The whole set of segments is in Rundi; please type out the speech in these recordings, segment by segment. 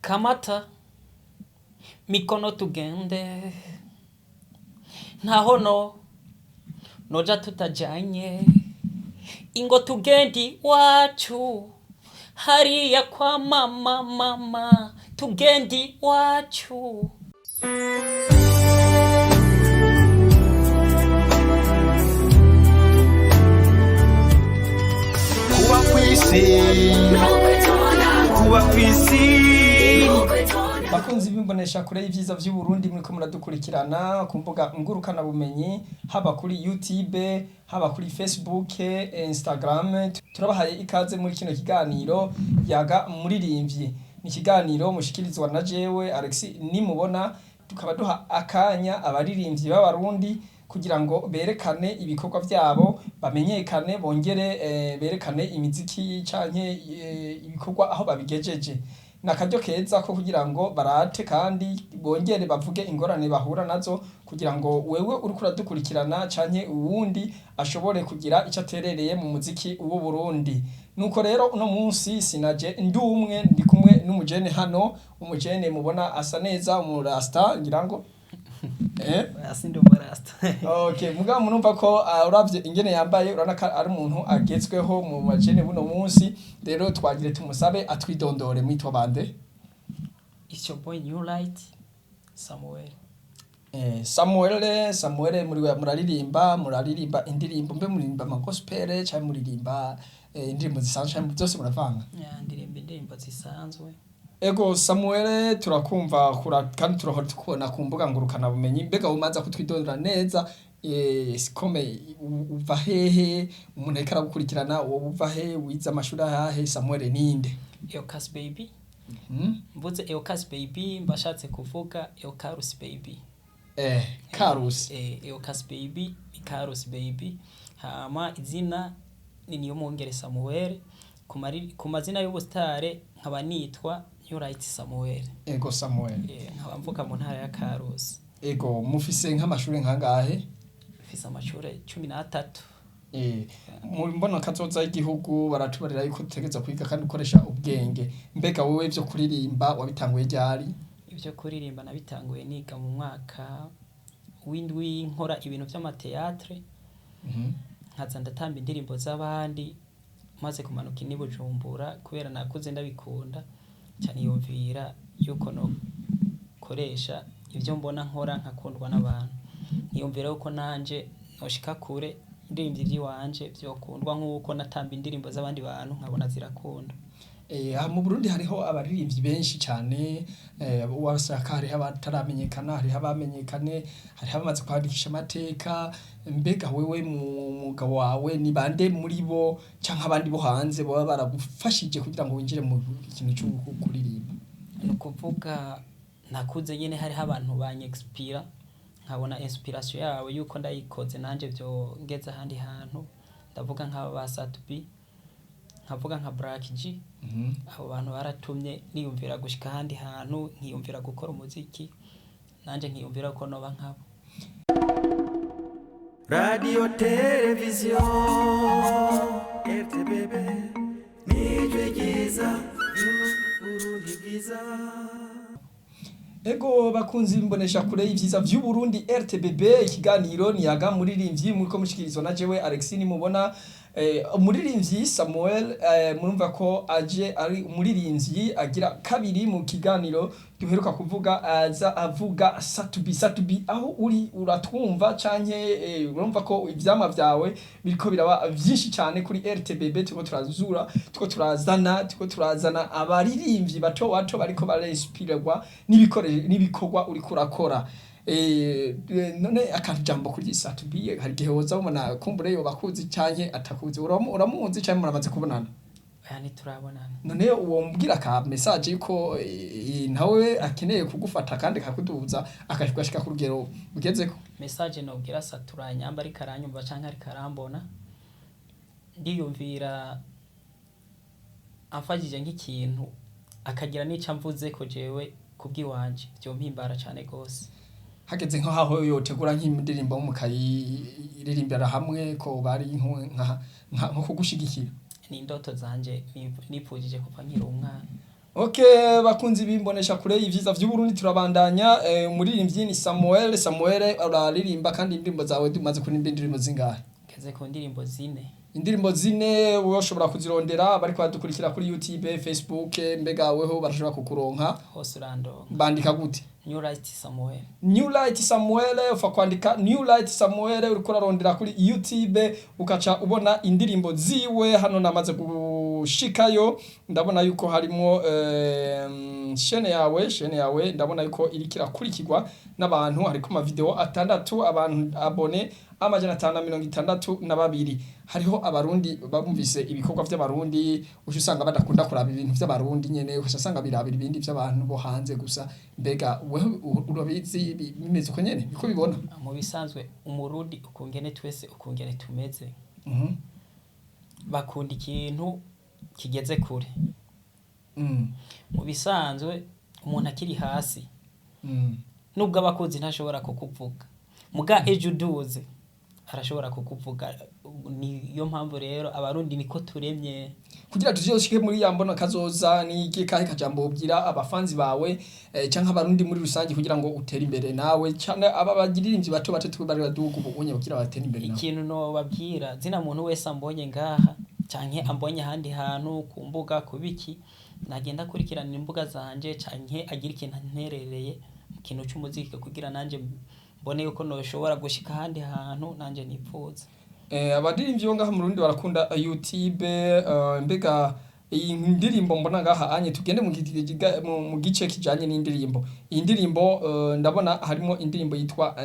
Kamata mikono tugende, ntaho no noja tutajanye, ingo tugendi iwacu hariya kwa mama mama, tugendi iwacu. Kuba kw'isi, kuba kw'isi. Bakunzi b'imbonesha kure y'ivyiza vy'Uburundi, muriko muradukurikirana ku mbuga ngurukana bumenyi, haba kuri YouTube, haba kuri Facebook, Instagram, turabahaye ikaze muri kino kiganiro Yaga Muririmvyi. Ni ikiganiro mushikirizwa na jewe Alex Nimubona, tukaba duha akanya abaririmbyi b'Abarundi kugira ngo berekane ibikorwa vyabo, bamenyekane, bongere berekane imiziki canke ibikorwa aho babigejeje. Ni akaryo keza ko kugira ngo barate kandi bongere bavuge ingorane bahura nazo, kugira ngo wewe uriko uradukurikirana canke uwundi ashobore kugira ico aterereye mu muziki w'Uburundi. Nuko rero uno munsi sinaje ndi umwe, ndi kumwe n'umujene hano, umujene mubona asa neza, umurasta ngira ngo. Sindi umurasta. Okay, mugabo murumva ko uravye ingene yambaye, urabona ko ari umuntu agezweho mu bajene buno munsi. Rero twagire tumusabe atwidondore. Mwitwa bande? It's your boy New Light Samuel. Samuel, Samuel, muri muraririmba indirimbo, mbe muririmba ama gospel canke muririmba indirimbo zisanzwe, canke byose muravanga? Yeah, ndirimba indirimbo zisanzwe. Ego Samuel, turakumva kandi turahora tukubona ku mbuga ngurukana bumenyi. Mbega umaze kutwidondora neza, sikome uva hehe? Umuntu ariko aragukurikirana, wowe uva he, wize amashuri ayahe? Samuel ninde? Eokas Baby. Mvuze Eokas Baby mbashatse kuvuga Eokarus Baby. Karusi. Eokas Baby ni Karus Baby. Hama izina ni Niyomwungere Samuel, ku mazina y'ubusitare nkaba nitwa New Light Samuel. Ego Samuel. Nkaba mvuka mu ntara ya Karusi. Ego, mufise nk'amashuri nkangahe? Mfise amashure 13. Mu mbona kazoza y'igihugu baratubarira yuko dutegerezwa kwiga kandi ukoresha ubwenge. Mbega wowe ivyo kuririmba wabitanguye ryari? Ivyo kuririmba nabitanguye niga mu mwaka w'indwi, nkora ibintu vy'amateatre, nkaza ndatamba indirimbo z'abandi. Maze kumanuka ini Bujumbura, kubera nakuze ndabikunda cyane, yumvira yuko nokoresha ivyo mbona nkora nkakundwa n'abantu, nkiyumvira yuko nanje noshika kure ndirimvye ivy'iwanje vyokundwa nk'uko natamba indirimbo z'abandi bantu nkabona zirakunda. Aha mu Burundi hariho abaririmbyi benshi cane, wasanga hariho abataramenyekana, hariho abamenyekane, hariho abamaze kwandikisha amateka. Mbega wewe mu mwuga wawe ni bande muri bo canke abandi bo hanze boba baragufashije kugira ngo winjire mu kintu co kuririmba? Ni ukuvuga nakuze nyene hariho abantu banyexpira, nkabona inspiration yabo yuko ndayikoze nanje vyongeza ahandi hantu. Ndavuga nk'aba ba Sat-B, nkavuga nka Black G. Abo bantu baratumye niyumvira gushika ahandi hantu, nkiyumvira gukora umuziki nanje, nkiyumvira ko noba nkabo. Radio televiziyo RTBB, nijwi ryiza ry'Uburundi bwiza. Ego bakunzi imbonesha kure y'ivyiza vy'Uburundi RTBB, ikiganiro ni Yaga Muririmvyi, muriko mushikirizwa na jewe Alexis Nimubona. Umuririmbyi Samuel, murumva ko aje ari umuririmbyi agira kabiri mu kiganiro duheruka kuvuga, aza avuga Sat-B. Sat-B, aho uri uratwumva canke urumva ko ivyama vyawe biriko biraba vyinshi cane kuri RTBB. Turiko turazura, turiko turazana abaririmbyi bato bato bariko barespirwa n'ibikorwa uriko urakora. None akajambo kuri Sat-B, hari igihe woza ubona kumbure yoba akuzi canke atakuzi. Uramuzi canke muramaze kubonana? Oya, ntiturabonana. None uwo mbwira ka message yuko nawe akeneye kugufata kandi akakuduza akashika ku rugero ugezeko. Message nobwira Satura nyamba ariko aranyumva canke ariko arambona, ndiyumvira amfashije nk'ikintu akagira n'ico amvuze ko jewe kubw'iwanje vyompimbara cane gose. Hageze nkaho yotegura nk'indirimbo mukayiririmbira hamwe, ko bari nko kugushigikira. Ni indoto zanje nipfujije kuva nkiri umwana. Okay, bakunzi bimbonesha kure ivyiza vy'Uburundi, turabandanya. Umuririmbyi ni Samuel. Samuel, uraririmba kandi indirimbo zawe, dumaze kuririmba indirimbo zingahe? Ngeze ku ndirimbo zine. Indirimbo zine. Wowe ushobora kuzirondera, bariko badukurikira kuri YouTube, Facebook, mbega weho barashobora kukuronka? Hose urandonka. Bandika gute? New Light Samuel. New Light Samuel. Ufa kwandika New Light Samuel uriko urarondera kuri YouTube, ukaca ubona indirimbo ziwe. Hano namaze gushikayo, ndabona yuko harimo chaîne yawe. Ndabona yuko iriko irakurikirwa n'abantu, hariko ama video atandatu, abantu abonnés 562. Hariho Abarundi bumvise ibikorwa vy'Abarundi, uca usanga badakunda kuraba ibintu vy'Abarundi nyene, uca usanga birabira ibindi vy'abantu bo hanze gusa. Mbega wewe urabizi, bimeze uko nyene niko bibona? Mu bisanzwe Umurundi ukungene twese ukungene tumeze, bakunda ikintu kigeze kure. Mu bisanzwe umuntu akiri hasi, nubwo abakuzi ntashobora kukuvuga, muga ejo uduze arashobora kukuvuga. Niyo mpamvu rero Abarundi niko turemye. Kugira tuzoshike muri ya mbona kazoza, ni iki kahe kajambo ubwira abafanzi bawe, canke Abarundi muri rusange, kugira ngo utere imbere nawe, cane aba bagiririmbyi bato bato twe bari baduga ubu unye, kugira batere imbere nawe? Ikintu nobabwira zina muntu wese ambonye ngaha canke ambonye ahandi hantu ku mbuga kubiki, nagenda akurikirana imbuga zanje canke agira ikintu anterereye mu kintu c'umuziki, kugira nanje mbone yuko noshobora gushika ahandi hantu nanje nipfuza. Abaririmbyi bo ngaha mu Burundi barakunda YouTube. Mbega iyi ndirimbo mbona ngaha anye, tugende mu gice kijanye n'indirimbo. Iyi ndirimbo, ndabona harimo indirimbo yitwa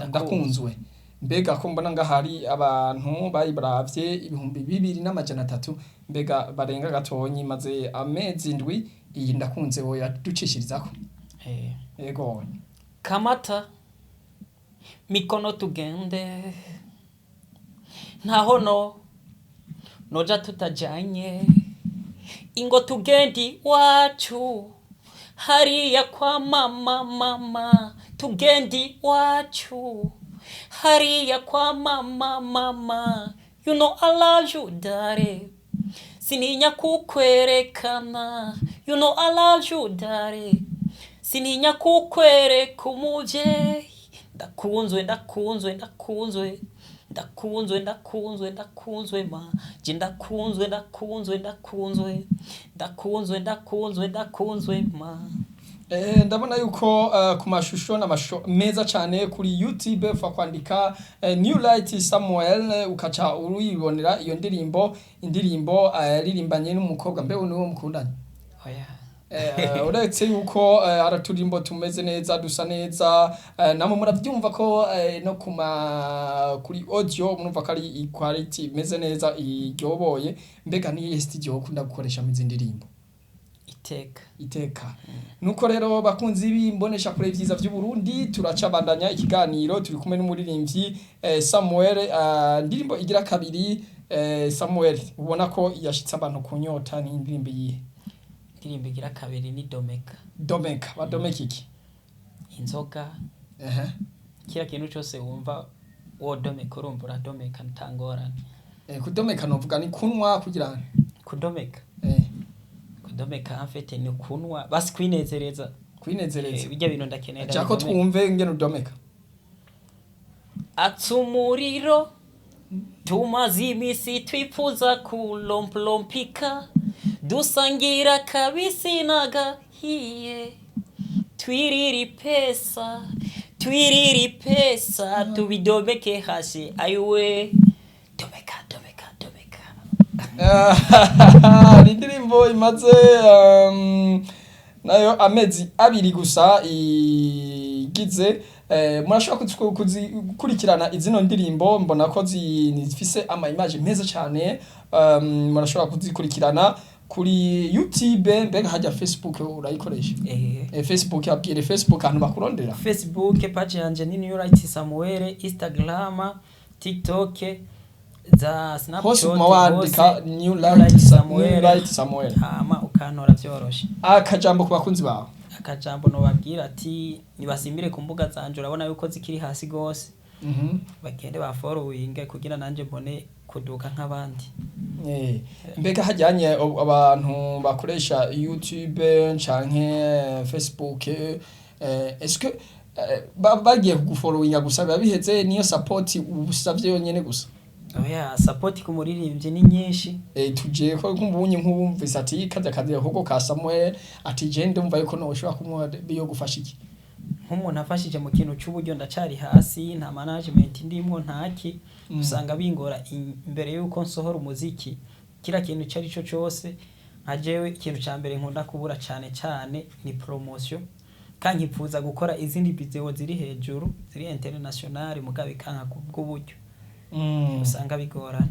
Ndakunzwe. Mbega ko mbona ngaha hari abantu bayibaravye 2300, mbega barenga gatonyi, maze amezi 7, iyi Ndakunze wo yaducishirizako? Yego. Kamata mikono tugende, ntaho no noja tutajanye, ingo tugendi wacu hariya kwa mama, mama tugendi wacu hariya kwa mama, mama. You know I love you dare, sininya kukwerekana. You know I love you dare, sininya kukwereka umuvyeyi. Ndakunzwe, ndakunzwe, ndakunzwe, ndakunzwe, ndakunzwe, ndakunzwe ma je, ndakunzwe, ndakunzwe, ndakunzwe, ndakunzwe, ndakunzwe, ndakunzwe ma. Ndabona yuko ku mashusho n'amashusho meza cyane. Kuri YouTube ufa kwandika New Light Samuel, ukaca uribonera iyo ndirimbo. Indirimbo yaririmbanye n'umukobwa, mbe niwo mukundanye? Oya. Uretse yuko araturimbo tumeze neza, dusa neza, namwe muravyumva ko no kuma kuri audio murumva ko ari quality imeze neza iryoboye. Mbega ni studio ukunda gukoresha mu ndirimbo? Iteka. Iteka. Nuko rero bakunzi b'imbonesha kure vyiza vy'u Burundi, turacabandanya ikiganiro, turi kumwe n'umuririmbyi Samuel. Indirimbo igira kabiri, Samuel, ubona ko yashitse abantu ku nyota, ni indirimbo yihe? Indirimbo igira kabiri ni Domeka. Domeka, badomeka iki? Inzoga. Kila kintu cose wumva wodomeka, urumva uradomeka ntangorane. Kudomeka novuga ni kunwa kugira Kudomeka, kudomeka en fait ni kunwa, basi kwinezereza. Kwinezereza. Bijya bintu ndakenera Jako bidomeka. twumve ingene udomeka. Atsa umuriro, tumaze imisi twifuza kulomplompika, dusangira kabisi n'agahiye, twirira ipesa, twirira ipesa, tubidomeke hasi, ayiwe, domeka, domeka, domeka. Ni indirimbo imaze nayo amezi 2 gusa igize. Murashobora kuzikurikirana izino ndirimbo, mbona ko zifise ama image meza cyane. Murashobora kuzikurikirana kuri YouTube. Mbega hajya Facebook urayikoresha? Eh. Facebook, abwire Facebook ahantu bakurondera. Facebook page yanje ni New Light Samuel, Instagram, TikTok, za Snapchat, hose uguma wandika hose, New Light Samuel. New Light Samuel. Hama ukantora vyoroshe. Akajambo ku bakunzi bawe? Akajambo nobabwira ati nibasimbire ku mbuga zanje, urabona yuko zikiri hasi gose, bagende bafollowinge kugira nanje mbone. Kuduka nk'abandi. Mbega hajyanye abantu bakoresha YouTube canke Facebook, est-ce que bagiye kugufollowinga gusa biba biheze? Niyo support usavye yonyene gusa? Oya, support ku muririmbyi ni nyinshi. Tuje ko nk'ubunye nk'ubumvise ati kajya kazi ahubwo ka Samuel, ati je ndumva yuko no ushobora kumuha, biyo gufasha iki? Nk'umuntu afashije mu kintu c'uburyo, ndacari hasi, nta management ndimwo, ntaki. Usanga bingora imbere yuko nsohora umuziki, kila kintu ico ari cyo cose. Nka jewe, ikintu ca mbere nkunda kubura cane cane ni promotion, kandi nkifuza gukora izindi video ziri hejuru, ziri international, mugabo ikanka kubw'uburyo. Usanga bigorana.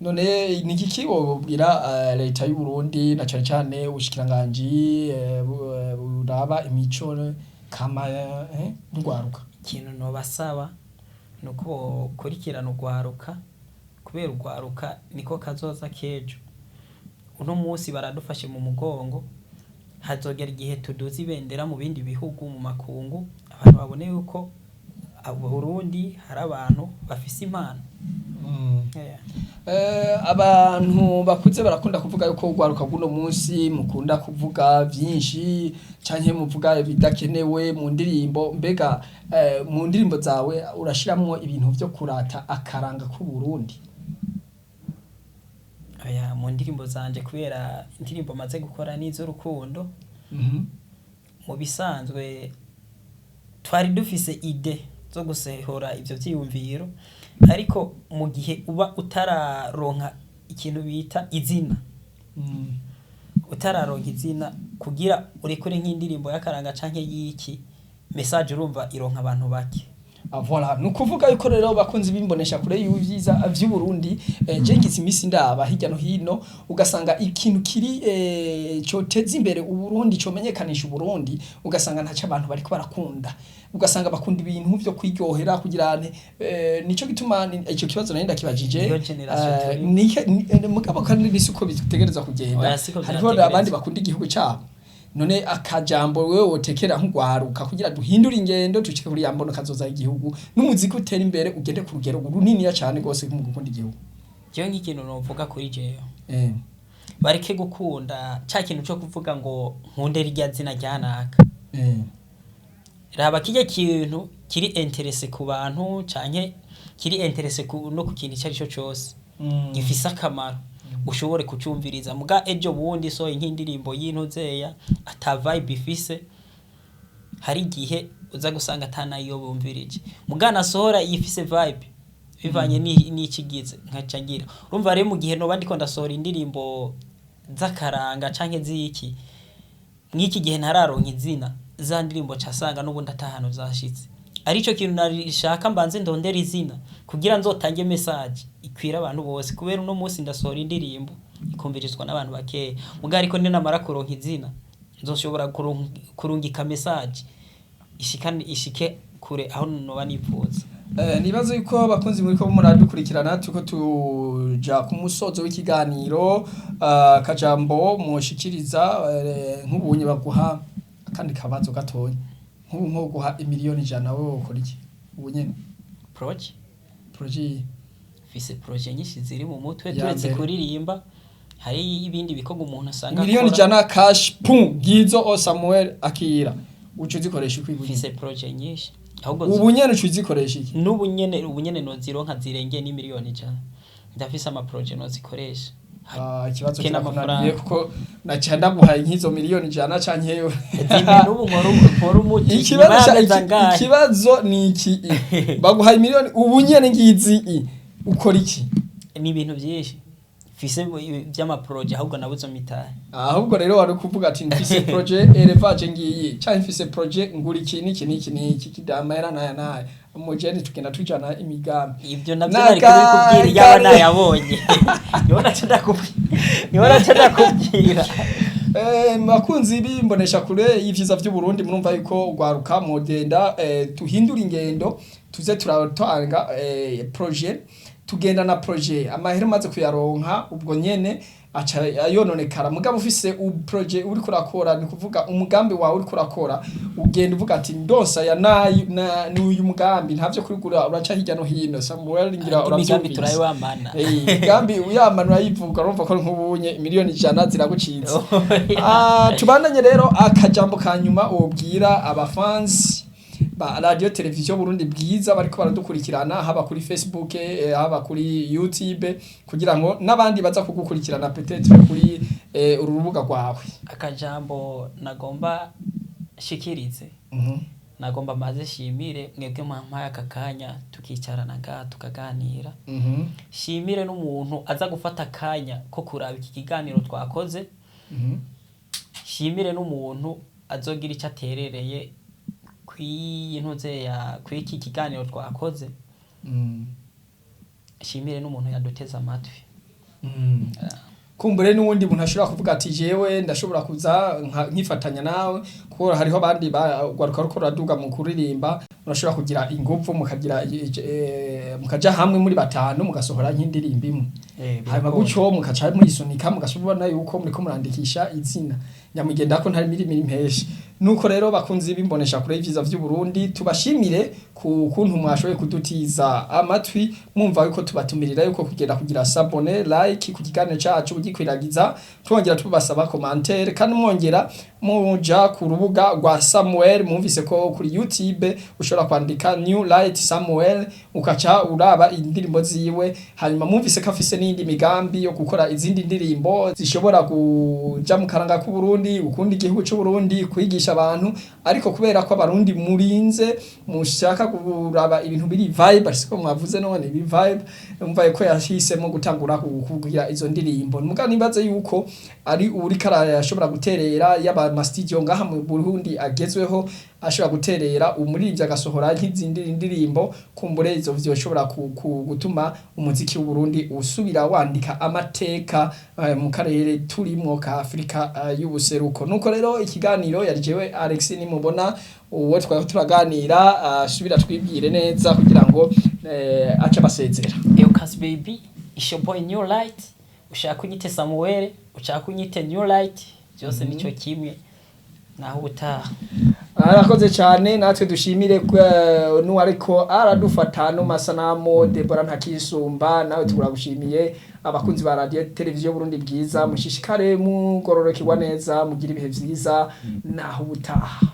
None ni iki wobwira leta y'u Burundi, na cane cane ubushikiranganji buraba imico kama n'urwaruka? Ikintu nobasaba ni uko bokurikirana urwaruka, kubera urwaruka niko kazoza k'ejo. Uno munsi baradufashe mu mugongo, hazogera igihe tuduza ibendera mu bindi bihugu, mu makungu, abantu babone yuko Burundi hari abantu bafise impano. Yeah. Abantu bakuze barakunda kuvuga yuko urwaruka rw'uno munsi mukunda kuvuga vyinshi canke muvuga ibidakenewe mu ndirimbo. Mbega mu ndirimbo zawe urashiramwo ibintu vyo kurata akaranga k'u Burundi? Oya, mu ndirimbo zanje, kubera indirimbo maze gukora n'iz'urukundo, mu bisanzwe twari dufise idée zo gusohora ivyo vyiyumviro, ariko mu gihe uba utararonka ikintu bita izina, utararonka izina kugira urekure nk'indirimbo y'akaranga canke y'iki message, urumva ironka abantu bake. Ah, voilà, ni ukuvuga yuko rero, bakunzi bimbonesha kure y'ivyiza vy'u Burundi, je ngize imisi ndaba hirya no hino, ugasanga ikintu kiri coteza imbere Uburundi, comenyekanisha Uburundi, ugasanga ntaco abantu bariko barakunda, ugasanga bakunda ibintu vyo kwiryohera kugira ane. Nico gituma ico kibazo nari ndakibajije. Niyo generation turimo. Mugabo kandi ni siko bitegereza kugenda. Oya, siko Hariho vyategerezwa. abandi bakunda igihugu cabo. None akajambo wewe wotekera nk'ugwaruka kugira duhindure ingendo, tucike kuri ya mbono kazoza y'igihugu, n'umuziki utera imbere, ugende ku rugero runiniya cane gose mu gukunda igihugu? Jewe nk'ikintu novuga kuri jewe, bareke gukunda ca kintu co kuvuga ngo nkunde rirya zina ryanaka. Raba kirya kintu kiri intéressé ku bantu canke kiri intéressé ku no ku kintu ico arico cose gifise akamaro, ushobore kucumviriza. Muga ejo bundi sohoye nk'indirimbo y'intuzeya ata vibe ifise, hari igihe uza gusanga atanayo bumvirije. Muga nasohora iyifise vibe bivanye n'ikigize, nkaca ngira, urumva rero, mu gihe noba ndiko ndasohora indirimbo z'akaranga canke z'iki, mw'iki gihe ntararonka izina, za ndirimbo casanga n'ubundi atahano zashitse. Arico kintu narishaka, mbanze ndondera izina kugira nzotange message ikwira abantu bose, kubera uno munsi ndasohora indirimbo ikumvirizwa n'abantu bakeya. Muga ariko ninamara kuronka izina, nzoshobora kurungika message ishikane, ishike kure aho noba nipfuza. Nibaza yuko abakunzi muriko muradukurikirana, turiko tuja ku musozo w'ikiganiro. Akajambo mushikiriza, nk'ubunye baguha akandi kabazo gatonya, nk'ubu nko guha 100 000 000, wewe wokora iki ubu nyene? Projet. Projet? Mfise projet nyinshi ziri mu mutwe. Ya Turetse mbere. kuririmba, hari ibindi bikorwa umuntu asanga miliyoni akora. 100 cash, pum, ngizo, o Samuel akira, uca uzikoresha iki ubu nyene? Mfise projet nyinshi ahubwo. Ubu nyene uca uzikoresha iki? N'ubu nyene, ubu nyene nozironka zirengeye n'100 000 000, ndafise ama projet nozikoresha. Ah, ikibazo Kena kirakunaniye amafaranga. kuko naca ndaguhaye nk'izo 100 000 canke yewe. Zimwe n'ubu nkora umuti Ikibazo nyuma y'amezi angahe. Ikibazo ni iki: baguhaye miliyoni ubu nyene ngizi, ukora iki? Ni ibintu byinshi mfise vy'ama projet, ahubwo nabuze mitahe. Ahubwo rero wari kuvuga ati mfise projet élevage ngiyi, canke mfise projet ngura iki n'iki n'iki n'iki, kidamahera naya naya, umujene tugenda tujana imigambi. Ibyo navyo nari kubikubwira iyaba nayabonye. Niho naca ndakubwira. Bakunzi bimbonesha kure y'ivyiza vy'u Burundi, murumva yuko ugwaruka mugenda tuhindura ingendo, tuze turatanga projet, tugenda na projet. Amahera umaze kuyaronka ubwo nyene. aca yononekara. Mugabo ufise projet uriko urakora, ni kuvuga umugambi wawe uriko urakora, ugenda uvuga ati ndonsa ya nayi n'uyu mugambi, ntavyo kurigura uraca hirya no hino. Samuel, ngira Imigambi uravyumvise. Turayiwamana. Imigambi uyamana urayivuga, urumva ko nk'ubunye 100 miliyoni ziragucitse. Ah, tubandanye rero. Akajambo ka nyuma wobwira abafansi ba Radio Televiziyo Burundi Bwiza bariko baradukurikirana, haba kuri Facebook, haba kuri YouTube, kugira ngo n'abandi baza kugukurikirana peut-être kuri uru rubuga rwawe. Akajambo nagomba shikirize, nagomba maze shimire mwebwe mwampaye aka kanya tukicarana ngaha tukaganira. Shimire n'umuntu aza gufata akanya ko kuraba iki kiganiro twakoze. Shimire n'umuntu azogira icyo aterereye kw'iyi ntuze ya kw'iki kiganiro twakoze. Shimire n'umuntu yaduteze amatwi. Kumbure n'uwundi muntu ashobora kuvuga ati jewe ndashobora kuza nkifatanya nawe, kuko hariho abandi bagwaruka ruko ruraduga mu kuririmba. Murashobora kugira inguvu, mukagira mukaja hamwe muri batanu, mugasohora nk'indirimbo imwe, hanyuma gutyo mukaca muyisunika, mugasubona yuko muriko murandikisha izina nyamugenda ko ntari mirimo impeshi. Nuko rero, bakunzi bimbonesha kure y'ivyiza vy'u Burundi, tubashimire ku kuntu mwashoboye kudutiza amatwi, mwumva yuko tubatumirira yuko kugenda kugira s'abonner, like ku kiganiro cacu, kugikwiragiza, twongera tubasaba commentaire, kandi mwongera muja ku rubuga rwa Samuel. Mwumvise ko kuri YouTube ushobora kwandika New Light Samuel, ukaca uraba indirimbo ziwe. Hanyuma mwumvise ko afise n'iyindi migambi yo gukora izindi ndirimbo zishobora kuja mu karanga k'u Burundi, gukunda igihugu c'u Burundi, kwigisha abantu. Ariko kubera ko abarundi murinze mushaka kuraba ibintu biri vibe, siko mwavuze none biri vibe, umva ko yahisemo gutangura kugira izo ndirimbo. Muga nibaze yuko ari uriko arashobora guterera, yaba ama studio ngaha mu Burundi agezweho ashobora guterera umuririmbyi agasohora nk'izindi ndirimbo, kumbure izo vyoshobora gutuma umuziki w'u Burundi usubira wandika amateka mu karere turimwo ka Afrika y'ubuseruko. Nuko rero ikiganiro yari jewe Alex Nimubona. Uwo twari turaganira asubira twibwire neza kugira ngo ace basezera. Eucas baby, it's your boy New Light. Ushaka unyite Samuel, ushaka unyite New Light, byose nico kimwe. Naho ubutaha. Arakoze cyane. Natwe dushimire n'uwariko aradufata no masanamu, Deborah Ntakisumba, nawe turagushimiye. Abakunzi ba Radio Televiziyo Burundi Bwiza, mushishikare mugororokerwa neza, mugira ibihe vyiza. Naho ubutaha.